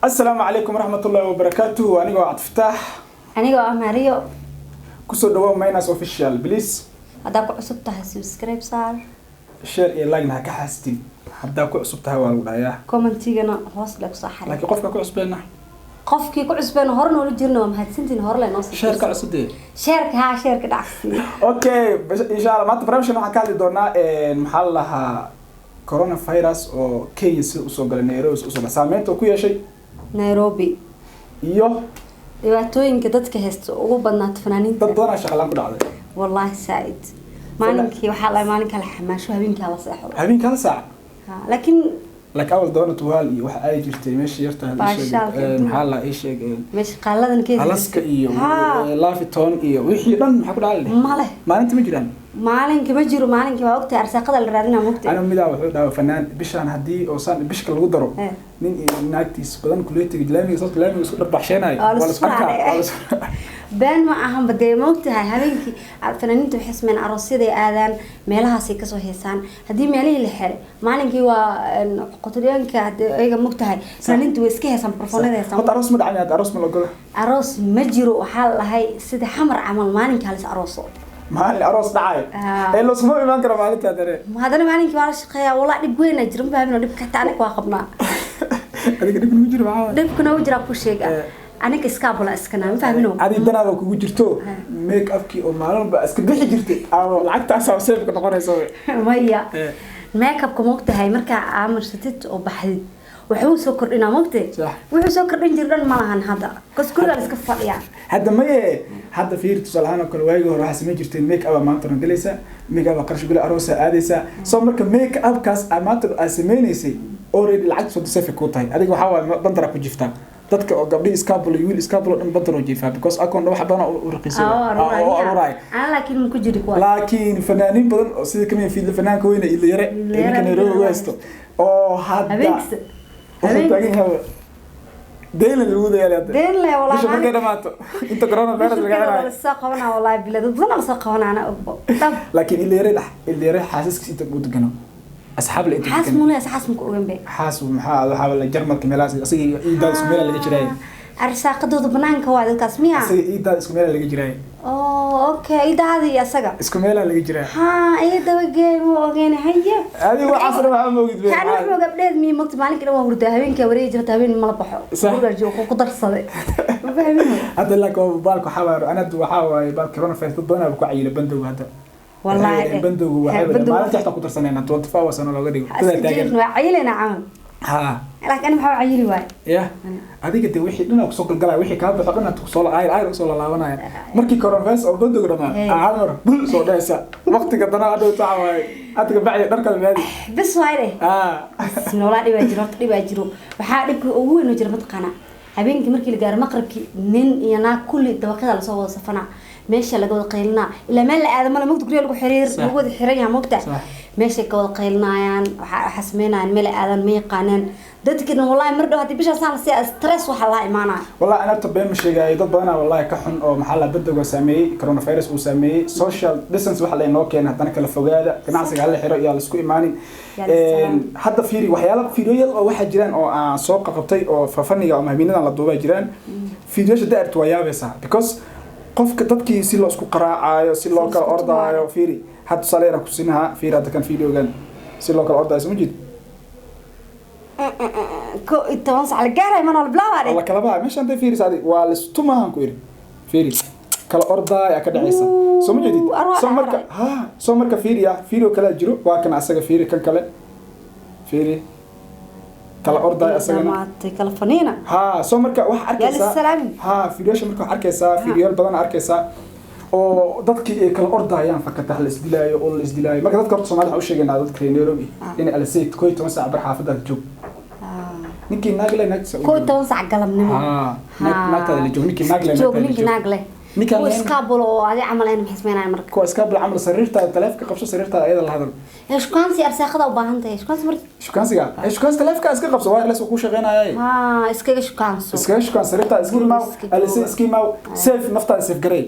Asalaamu calaykum waraxmatullaahi wabarakaatuh. Anigoo Cabdifataax. Anigoo ah Mario. Kusoo dhawow Minus Official, please. Haddaa ku cusub tahay, subscribe saar. Share iyo like-na ha ka xastin. Haddaa ku cusub tahay waa lagu dhahayaa. Commentigana hoos le kusoo xaray. Laakiin qofka ku cusbeena, qofkii ku cusbeen hore noola jirna, waa mahadsantiin, hore le noo sii. Share ka cusub dee. Share-ka, haa, share-ka dhacsi. Okay, insha Allah maanta barnaamijkan waxaan ka hadli doonaa, maxaa la lahaa, coronavirus oo Kenya sida usoo galay, Nairobi usoo galay, saameynta uu ku yeeshay Nairobi iyo dhibaatooyinka dadka haysta, ugu badnaata fanaaniinta. Dad badanaa shaqalaan ku dhacday. Wallaahi saaid. Maalinkii waxaa la maalinka la xamaasho, habeenkaa la seexdo. Habeenka hal saac. Ha, laakiin laakiin awal doona tuwaal iyo waxa ay jirtay meesha yarta. Baashaalka adduunka. Maxaa la ii sheeg, meesha qaaladan ka Alaska iyo Lafiton iyo wixii dhan maxaa ku dhacay? Male. Maalinta ma jiraan. Maalinka ma jiro. Maalinkii waa ogtahay arsaaqada la raadinaa, mogtahay. Aniga midaa wuxuu dhahaa fanaan, bishaan haddii oo saan bishka lagu daro, nin iyo naagtiis badan kuleetiga laamiga sababta laamiga isku dharbaxsheenayo. Waa la waa la isku arkaa, isku waa la isku. Been ma ahanba dee, maogtahay habeenkii fanaaniinta waxay sameeyaan aroosyada aadaan, meelahaasay kasoo heesaan. Haddii meelihii la xiray, maalinkii waa qotoryaanka hadee ayaga, mogtahay, fanaaniinta way iska heesaan, barfoonada heesaan. Horta aroos ma dhacay hadda? Aroos ma la ogola? Aroos ma jiro. Waxaa la dhahay sida Xamar camal, maalinkaa la is arooso. Maalin aroos dhacay ee loosuma imaan karo maalintaa dare. Haddana maalinkii waa la shaqeeyaa. Walaa dhib weyn aa jira, ma fahmin dhibka xitaa aniga waa qabnaa. Adiga dhib nagu jiro maxaa waaye? Dhibkuna u jiraa ku sheega. Aniga iskaabula iskana, ma fahmino. Adi danaaba kugu jirto, make upkii oo maalin walba iska bixi jirtay ama lacagtaasaa seefka noqonaysa. Maya, makeupka maogtahay markaa aamarsatid oo baxdid, waxuu soo kordhinaa, maogtahay. Wuxuu soo kordhin jir dhan ma lahan hadda, bas gurigaa la iska fadhiyaa. Hadda maye, hadda fiir, tusaale ahaan oo kale, waagii hore waxaa samayn jirteen make up maanta dhan galaysa, make up qarash gula, aroosa aadaysa. So marka make upkaas aa maanta dhan aad sameynaysay, already lacagta soo safe kuu tahay. Adiga waxaa waaye bandara ku jiftaa. Dadka oo gabdhihi iskaabulo iyo wiil iskaabulo dhan badan oo jiifaa, because akoon wax badan oo u raqiisay oo aruuraay. Aan laakiin ma ku jiri kuwaas. Laakiin fanaaniin badan oo sida kamid fiidle, fanaanka weyne Iidle Yare, Iidle Yare, ninka Nairobi ugu haysto oo hadda habeenkisa wuxuu taagan yahay deyna lagu dayaalay hadda. Deen le walaa. Bisha markay dhamaato inta coronavirus laga xirayo lasoo qabanaa, wallahi bila dad badan lasoo qabanaa, ana ogbo dhab. Laakiin Iidle Yare dhex, Iidle Yare xaasaskiisa inta ugu degano, asxaab le inta xaas degano. Mule xaas ma ku ogan be. Xaas maxaa, waxaa la Jarmalka meelahaas, isaga iyo iidaad isku meela laga jiraay. Arsaaqadooda banaanka waa dadkaas miya? Isaga iidaad isku meela laga jiraay. Oh, okay, idaadi iyo asaga isku meela laga jiraa. Ha iyo dabagee ma ogeyn, haye. Adiga waxaas dhan waxaa ma ogid be. Kaan wax ma gabdheed miyi, mogta, maalinka dhan waa hurdaa, habeenkaa wareegi jirta, habeen mala baxo. Gurigaa joogo ku darsaday, ma fahmin. Hadda laakiin waa baalka waxaa waaye, anad waxaa waaye baalka coronavirus dad badan ku cayila bandowga hadda. Wallaahi. Bandowga waxay bandowga. Maalinta xitaa ku darsanayna 24 hours ana looga dhigo. Iska dadaa taagan. Jiifna waa cayilena camal. Ha. Laakiin ani maxaa cayili waay? Ya adiga de wixii dhan kusoo galgalaya, wixii kaa baxo dhan kusoo ayr ayr usoo laalaabanaya. Markii coronavirus oo bandowga dhamaa, hal mar bul soo dhaysa waqtiga dana hadhow taxa waaye hadda kabacdi dhar kale naadi. Bis waay dheh. Noolaa dhibaa jiro, horta dhibaa jiro. Waxaa dhibka ugu weyn oo jira mataqaanaa, habeenkii markii la gaaro maqribkii, nin iyo naag kulli dabaqyada lasoo wada safanaa, meesha laga wada qaylinaa, ilaa meel la aado male, mogta, guryaha lagu xiriir lagu wada xiran yahay, mogta. Meeshay ka wada qaylinayaan, waxaa sameynayaan meel ay aadaan ma yaqaanaan dadkina. Wallahi mar dhow haddii bishaasaan la siiya, stress waxaa laa imaanaya. Wallahi ana horta been ma sheegaayo, dad badanaa wallahi ka xun oo maxaa la bandowga saameeyey, coronavirus uu saameeyey, social distance waxa la inoo keenay, haddana kala fogaada, ganacsiga hala xiro iyo la isku imaanin. Yaa la salaam. Hadda fiiri waxyaala fiidiyoyal oo waxaa jiraan oo aan soo qabtay oo fafaniga ama habeenadan la duubay jiraan. Fiidiyoyasha daartu waa yaabaysaa, because qofka dadkii si loo isku qaraacayo, si loo kala isku ordaayo. Fiiri hadda, tusaale yaraan ku siinahaa. Fiiri hadda kan fiidiyogan si loo kala ordaayo, soo ma jeed? 11 sac la gaaray mana la bilaabaa la dheh. Kala baa meeshaan day. Fiiris adi waa listumahan ku iri, fiiri kala ordaay aa ka dhacaysa, soo ma jeedid? Uu, arwaa soo marka ha soo marka fiiriya, fiirio kale jiro, waa kan asaga. Fiiri kan kale, fiiri kala ordaay asagana. Dhamaatay kala faniina. Ha, soo marka waxaa arkaysaa Yaa lisalaami. Ha, fiiriyaasha marka waxaa arkaysaa, fiiriyaal badan arkaysaa oo dadkii ay kala ordayaan, fakatax la isdilaayo oo la isdilaayo. Marka dadka horta Soomaalida waxaan u sheegaynaa, dadka reer Nairobi, inay alisay 11 saac bar xaafadda joog. Ninkii naag leh naagtiisa u 11 sac galabnimo. Ha, naagtaada la joog, ninkii naag leh joog naagtaada la ninkii joog. Naag leh. Ninkaan kuwa lahayn- iskaabulo oo adi camal ayna maxay sameynayaan marka? Kuwa iskaabul camal, sariirtaada taleefka qabso, sariirtaada ayada la hadal. Ee shukaansi arsaaqada u baahan tahay, shukaansi marka. Shukaansiga, ee shukaansi taleefka iska qabso, wireless uu ku shaqeynayay. Ha, iskaga shukaanso. Iskaga shukaan sariirtaada, iska Guriga imaaw. iska Alisay jooga. iska imaaw, safe naftaada safe garay.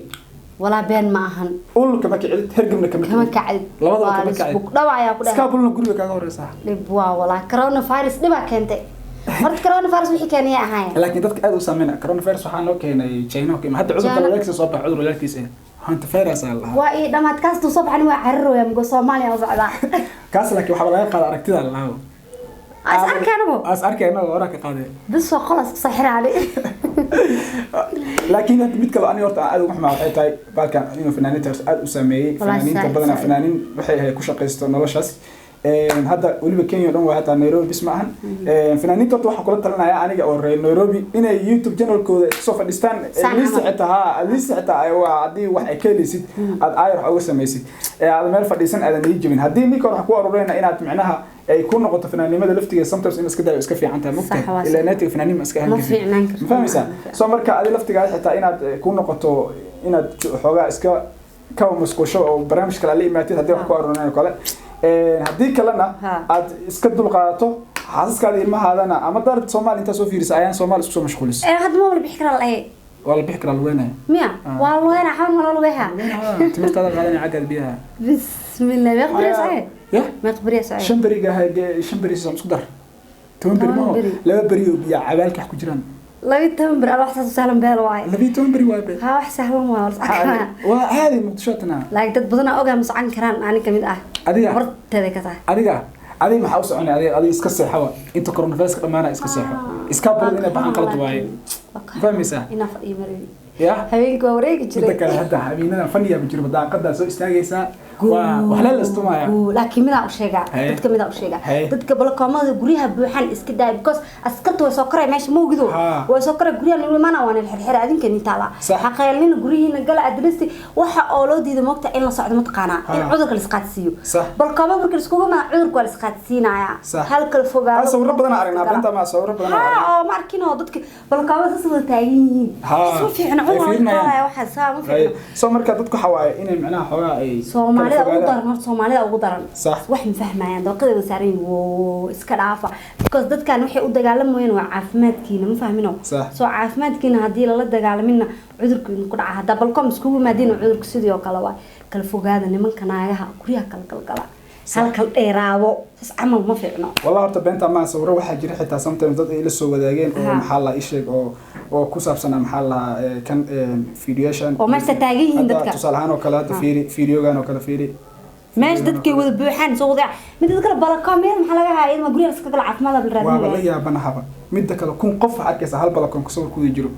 Walaa been ma ahan. Ul kama kicid, hergebna kama kama kicid. Kacid. Labadaba kama kacid. Dhawayaa ku dhahay. Iskaabulna guriga kaaga horeysa. Dhib waa walaa, coronavirus dhibaa keentay. Horta coronavirus wixii keenaya ahaayeen. Laakiin dadka aad u saameynaya coronavirus waxaa noo keenay China oo hadda cudurka China. walaalkiisa soo baxay, cudur walaalkiisa eh hantavirus aa lahaa. Waa ii dhamaad kaas tuu soo baxan, waa cararooya mugo Soomaaliya u socdaa. Kaas laakiin waxaa laga qaada aragtida lahaa. As arkaanabo. As arkayna oo horaa ka qaadee. Bis soo qolas kusoo xiraali. Laakiin hadda mid kale aniga horta aad ugu xumaa waxay tahay baalkan inuu fanaaniinta horta aad u saameeyey. Walahi fanaaniinta saaid, badanaa saaid. Fanaaniin waxay ahayd ku shaqaysto noloshaas. Hadda weliba Kenya oo dhan waa, hataa Nairobi bis ma ahan. Fanaaniinta horta waxaan kula talinaya aniga oo reer Nairobi inay YouTube channelkooda iska soo fadhiistaan. Saan at least camal. Xitaa ha at least xitaa ay waa haddii wax ay ka helaysid aad aayar wax uga samaysid ee aad meel fadhiisan aadan ii jebin, haddii ninka hore wax ku aruurayna inaad micnaha ay ku noqoto fanaannimada laftigeeda sometimes in iska daayo iska fiican tahay. Sax waa. Mugtahay ilaa naatiga fanaaniin ma iska ahaan Ma kartid. fiicnaan karto. Ma fahmaysaa? Ma fiicnaan. So marka adi laftigaada xitaa inaad ku noqoto inaad xoogaa iska ka masquusho oo barnaamij kale aad la imaatid haddii wax ku aruurinay oo kale. Haddii kalena aad iska dulqaadato xaasaskaada, ilmahaadana ama daarta Soomaali intaa soo fiirisa ayaan Soomaali isku soo mashquulis. Ee hadda ma wala bixi karaa la Waa la bixi karaa, lugeynaya. Miya? Ah. Waa lugeena xawan wala lugeha. Timirtaada qaadanaya caggaad biyaha. Bismillah, meeq beriya socee? Ya. Meeq beriya socee? 5 beriga 5 beri isku dar 10 beri. 10 maho beri. 2 beri oo biya cabaalka wax ku jiraan. 12 beri, wax saas u sahlan beel waaye. 12 beri waa be. Ha, wax sahlan waa wala socon karaa. Waa caadi Muqdisho tanaa. Laakiin dad badan oo ogaa ma socon karaan, ani kamid ah. Adiga? Horteeda ka tahay. Adiga maxaa u soconay? Adiga iska seexawa inta coronavirus ka dhamaanaya, iska seexo, iska balad inay baxaan qalad waaye. Fahmaysaa? Inaa fadhiyo marabi. Ya. Habeenkii waa wareegi Midda jiray. kale hadda habeenadan fadhiyaa ma jiro, daaqadaa soo istaagaysaa, waa wax la istumaya. Laakiin midaa u sheegaa Haye. dadka, midaa u sheegaa Haye. dadka balkoomada guryaha buuxan iska daaya, because askarta way soo koray meesha mawgido. Ha. Way soo koray guryaha nimana waan xirxira adinka inta la Sax. xaqeelina guryihiina gala adresti waxa oo loo diiday moogta in la socdo mataqaanaa in Ha. cudurka la isqaadsiiyo. Sax. Balkooma marka la iskugu imaado cudurka waa la isqaadsiinayaa. Sax. Hal kala fogaado. Ah, sawirro badan aan aragnaa, beenta ma sawirro badan aan aragnaa. Ha, oo ma arkin oo dadka balkoomada sas wada taagan yihiin. Ha. Isma fiicna Ay cudurka fiirinayaan. qaadaya waxaa saa ma Haye. fiicna. So marka dadku waxa waaye inay micnaha xoogaa ay Soomaalida kala ugu fogaadaan. daran horta, Soomaalida ugu daran. Sax. Wax ma fahmayaan, dabaqadeeda saaran yihiin, woo iska dhaafa, because dadkan waxay u dagaalamayaan waa caafimaadkiina, ma fahmino? Sax. Soo caafimaadkiina haddii lala dagaalaminna cudurku idinku dhaca, haddaa balkoom iskugu yimaadiin cudurku sidii oo kale waa. Kala fogaada nimanka, naagaha guryaha kala galgala, hal kala dheeraado, saas camal ma fiicno. Wallah horta beenta ma sawirro waxaa jira xitaa sometimes dad ay la soo wadaageen oo Ha. maxaa la ii sheeg oo ku saabsan maxaa la kan fiidiyoashan Oo meesha taagan yihiin Hadda dadka. Tusaale ahaan oo kale hadda Ha. fiiri fiidiyogan oo kale fiiri. Meesha dadkay wada buuxaan soo wada midda kale balkoomyada maxaa laga hayaa iyadoo guryaha iska gala caafimaad la Waaba la raadinaya. yaabanahaba midda kale 1000 qof waxaa arkaysa hal balakoon ku sawir kuwada jiro.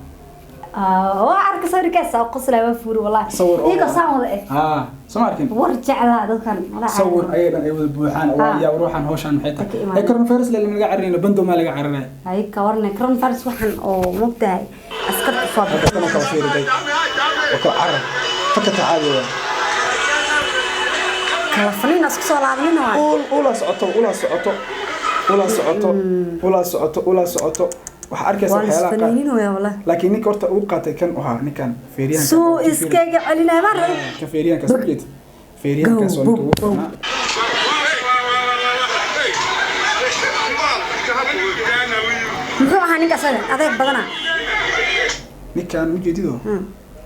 Ah, waa arka sawirkaas oo qoslay, waa fuuri wallahi. Sawir oo iyagoo saan wada eh. Ha, soo ma arkin? War jeclaa dadkan walaa. Sawir ayay dhan ay wada buuxaan oo Ha. yaa ruuxan hawshan maxay Dadka tahay imaanaya. Ee coronavirus la laga cararayno bando ma laga cararaya. Hay ka warnay coronavirus waxan oo mogtahay askarta soo Hadda kan oo kale fiiriday oo kala carar fakata caadi waa. Kala falin isku soo laabanina waa. Ula socoto, ula socoto, ula socoto, ula socoto, ula socoto, waxaa arkaysa Waa la waxyaalaha qaar. isfaniininayaa wallahi. Laakiin ninka horta uu qaatay kan ahaa ninkan feeryahanka. Suu iskaga celinaya ma rabin. Kan feeryahankaas u jeed, feeryahankaas waa ninka ugu fiicnaa. Muxuu ahaa ninka asaga adeeg badana? Ninkan ujeedido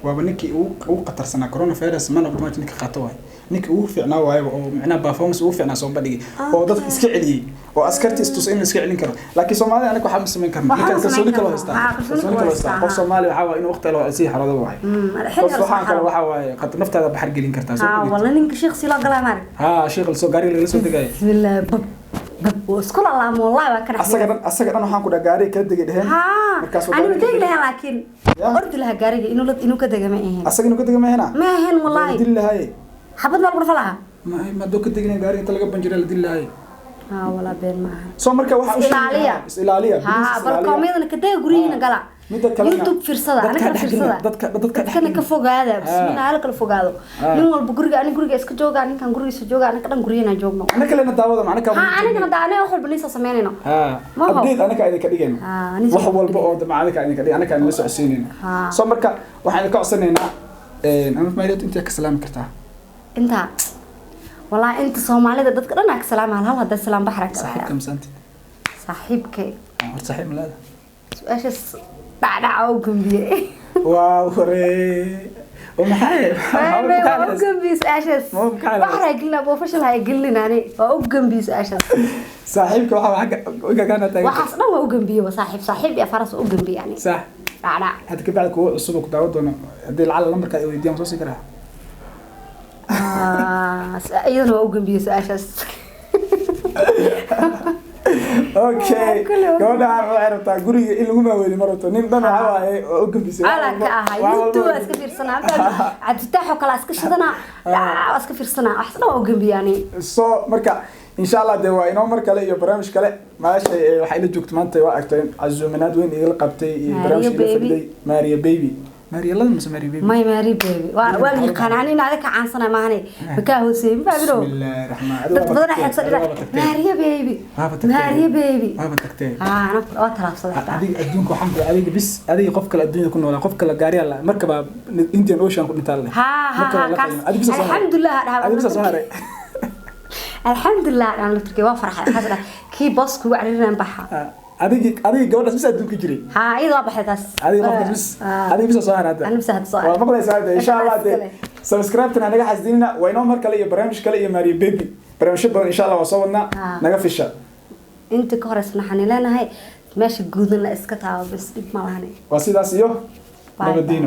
waaba ninkii ugu khatarsanaa coronavirus man of the match ninka qaato waay, ninkii ugu fiicnaa waayaba oo micnaha performance ugu fiicnaa soo bandhigay oo dadka iska celiyey oo askarta istusay in la iska celin karo. Laakiin Soomaalida anaga waxaa ma samayn karno. Waxaa ma Ninkan kalsooni samayn kaloo karno. haystaa. Haa, kalsooni Kalsooni kaloo kaloo haystaa. haystaa, Qof haa. Soomaali waxaa waaye inuu waqti loo sii xaroodo waay. Xilli Qof hore waxaan soo kale xaro. waxaa waaye naftaada baxar gelin kartaa soo Haa. ogid. Walla ninka sheekh si loo galaa maarag. Haa, sheekh lasoo gaariga lagala soo degaya. Bismillah, bab bab wuu isku lalaamo wallahi, waa kana. Asaga dhan waxaan ku dhaha gaariga kala degay dheheen. Haa. Markaas waa anigu gaariga degi kala lahaa laakiin Ya. ordi lahaa gaariga inuu ka dega ma ahayn. Asaga inuu ka dega mahena. Ma ahayn wallahi. Dili lahaye. Xabad ma lagu dhafa lahaa. Ma doo ka degina gaariga inta laga banjira la dili lahaye. Haa walaa, been maaha. Soo marka waxa u Is-ilaaliya. Is ilaaliya. Haa, balkoomyadana ka dega, guryihiina gala. Midda kalena YouTube fiirsada, dadka anagana dhex gelina, fiirsada. dadka dhex Dadkana ka gelina. fogaada, bismillah, hala kala fogaado. Haa. Nin walba guriga, ani guriga iska jooga, ninkan gurigiisa jooga, anaka dhan guryihiina joogno. Ana kalena daawada macna ka. Haa, anigana daa aniga wax walba niisoo samaynayno. Haa. Ma ho. Update anaka idinka dhigayno. Haa, ani wax soo walba oo dama anaka idinka dhigay, anaka idinla socodsiinayno. Haa. Soo marka waxaan idinka codsanaynaa ama Maariyaad intee ka salaami kartaa? Inta wallahi inta Soomaalida dadka dhan aa ka salaama, hal hal hadda salaam baxra ka. Saaxiibka masaantid? Saaxiibkay. Horta saaxiib ma leedahay? Su-aashaas dhacdhaca oo gambiyey. Waa hore. Oo maxay? May, waa u gambiye su-aashaas. Ma u kacay? Wax raa gelina, boo fashil ha gelin ani, waa u gambiye su-aashaas. Saaxiibka waxa xagga iga kana taagan. Waxaas dhan waa u gambiye, waa saaxiib, saaxiib iyo faras waa u gambiye ani. Sax. Dhacdhac. Hadda ka bacdi kuwa cusub oo ku daawan doono, haddii lacala lambarka ay weydiiyaan, soo sii karaa? Ah, iyadana waa u gambiye su-aashaas. Okay. Kulli waa. Gabadhaan waxay rabtaa guriga in lagu maaweeli, ma rabto nin dhan. Waxa waaye waa u gambisay. Ala ka ahaa YouTube waa iska fiirsanaa, Cabdifitaax oo kale waa iska shidanaa, waa iska fiirsanaa, waxaas dhan waa u gambiye ani. So marka insha Allah dee waa inoo mar kale iyo barnaamij kale. Maasha waxay ila joogto maanta, waa aragteen, casuuminaad weyn igala qabtay iyo Maria barnaamij ila Baby. fadhiday, Maria Baby. Maria Ladan mise Maria Baby? May, Mary Baby waa la yaqaan, ani in adiga ka caansana maahane, makaa hooseeyey, ma fahmino. Bismillaahi raxmaan. Dad badan ayaa xigsan dhinac Maria Baby. Waaba tagtay. Maria Baby. Waaba tagtay. Ah, ana waa talaabsaday xataa. Adiga adduunka waxaan ku adiga bis, adiga qof kale adduunyada ku noolaa, qof kale gaariyaa la markaba Indian Ocean ku dhintaa leh. Ha ha. Markaba Ha la kaas. qalin. Adiga bisa soo haray. Alxamdulilah dhaha. Adiga bisa soo haray. Alxamdulilah dhaan, laftirkay waa farxay, waxaas dhahay kii boos kugu caririnaan baxa. Ah, adiga gabadhaas bis adduunka jiray. Ha, iyada waa baxday taas. Adiga qofkaas bis. Ah. Adiga bisa soo haray hadda. Ani bisa hadda soo haray. Waa maqlaysaa hadda, insha Allah dee Iskale. Subscribe-tana naga xasdinina. Waa inoo mar kale iyo barnaamij kale iyo Maria Baby. Barnaamijyo badan insha Allah waa soo wadnaa. Ah. Naga fisha. Inta ka horeysa waxaan leenahay meesha guudan la iska taabo, bas dhib ma lahane. Waa sidaas iyo Bye. nabadiino.